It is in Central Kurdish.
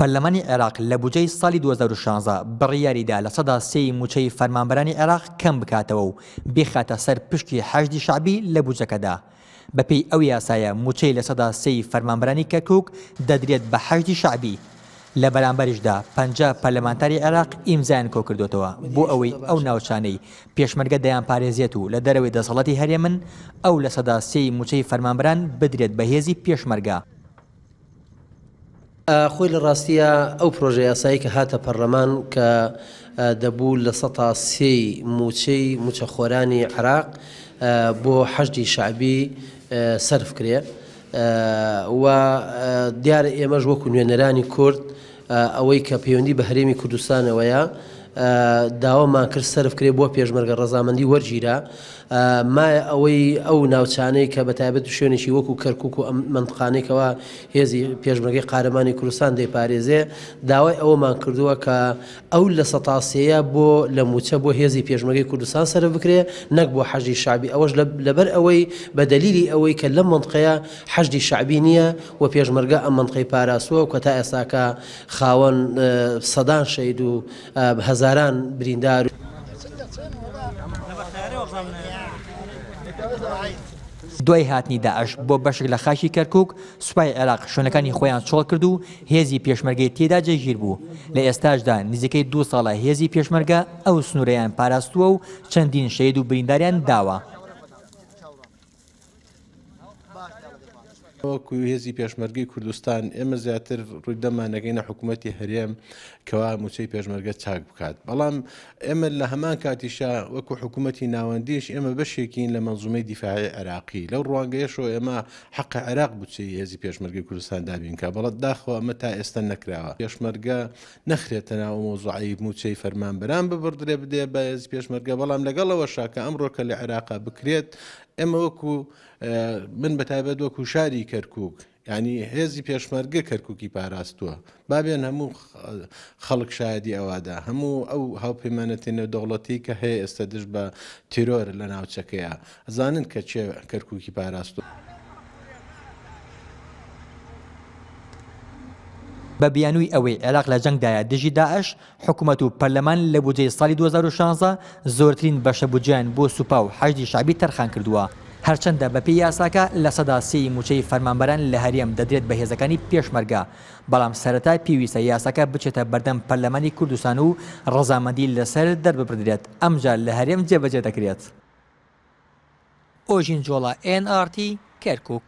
پەرلەمانی عێراق لە بودجەی ساڵی 2016 بڕیاریدا 3% ی مووچەی فەرمانبەرانی عێراق کەم بکاتەوە و بیخاتە سەر پشکی حەشدی شەعبی لە بودجەکەدا. بەپێی ئەو یاسایە مووچەی 3% ی فەرمانبەرانی کەرکوک دەدرێت بە حەشدی شەعبی. لە بەرامبەریشدا 50 پەرلەمانتاری عێراق ئیمزایان کۆکردۆتەوە بۆ ئەوەی ئەو ناوچانەی پێشمەرگە دەیانپارێزێت و لە دەرەوەی دەسەڵاتی هەرێمن ئەو 3% ی مووچەی فەرمانبەران بدرێت بە هێزی پێشمەرگە. خۆی لە ڕاستیا ئەو پرۆژە یاسایی کە هاتە پەرلەمان کە دەبوو 3% ی مووچەی مووچەخۆرانی عێراق بۆ حەشدی شەعبی سەرف کرێ و دیارە ئێمەش وەکو نوێنەرانی کورد ئەوەی کە پەیوەندی بە هەرێمی کوردستانەوەیە داوامان کرد سەرف کرێ بۆ پێشمەرگە ڕەزامەندی وەرگیرا. مایە ئەوەی ئەو ناوچانەی کە بە تایبەت شوێنێکی وەکو کەرکوک و ئەم مەنتقانەی کەوا هێزی پێشمەرگەی قارەمانی کوردستان دەیپارێزێ داوای ئەوەمان کردووە کە ئەو 3% ە بۆ لە مووچە بۆ هێزی پێشمەرگەی کوردستان سەرف بکرێ نەک بۆ حەشدی شەعبی ئەوەش لەبەر ئەوەی بە دەلیلی ئەوەی کە لەم مەنتقەیە حەشدی شەعبی نییە و پێشمەرگە ئەم مەنتقەی پاراستووە و کە تا ئێستاکە خاوەن سەدان شەهید و هەزاران بریندار. دوای هاتنی داعش بۆ بەشێک لە خاکی کەرکوک، سوپای عێراق شوێنەکانی خۆیان چۆڵ کرد و هێزی پێشمەرگەی تێدا جێگیر بوو، لە ئێستاشدا نزیکەی دوو ساڵە هێزی پێشمەرگە ئەو سنوورەیان پاراستووە و چەندین شەهید و برینداریان داوە. وەکو هێزی پێشمەرگەی کوردستان ئێمە زیاتر ڕووی دەممان دەکەینە حکوومەتی هەرێم کەوا مووچەی پێشمەرگە چاک بکات، بەڵام ئێمە لە هەمان کاتیشا وەکو حکوومەتی ناوەندیش ئێمە بەشێکین لە مەنزومەی دیفاعی عێراقی، لەو ڕوانگەیەشەوە ئێمە حەقە عێراق بودجەی هێزی پێشمەرگەی کوردستان دابین بکات، بەڵام داخەوە ئەمە تا ئێستا نەکراوە. پێشمەرگە نەخرێتە ناو ئەو مەوزوعەی مووچەی فەرمانبەران ببڕدرێ بدێ بە هێزی پێشمەرگە، بەڵام لەگەڵ ئەوەشا کە ئەمڕۆ کە لە عێراقا بکرێت ئێمە وەکو من بە تایبەت وەکو شاری کەرکوک یعنی هێزی پێشمەرگە کەرکوکی پاراستووە بابێن هەموو خەڵک شایدی ئەوەدا هەموو ئەو هاوپەیمانەتی نێودەوڵەتی کە هەیە ئێستا دژ بە تیرۆر لە ناوچەکەیە زانن کە چێ کەرکوکی پاراستووە. بە بیانووی ئەوەی عێراق لە جەنگدایە دژی داعش، حکومەت و پەرلەمان لە بودجەی ساڵی 2016 زۆرترین بەشە بودجەیان بۆ سوپا و حەشدی شەعبی تەرخانکردووە، هەرچەندە بەپێی یاساکە 3% ی مووچەی فەرمانبەران لە هەرێم دەدرێت بە هێزەکانی پێشمەرگە، بەڵام سەرەتا پێویستە یاساکە بچێتە بەردەم پەرلەمانی کوردستان و ڕەزامەندی لەسەر دەرببڕدرێت ئەمجا لە هەرێم جێبەجێ دەکرێت. ئۆژین جۆڵا، ئێن ئاڕ تی، کەرکوک.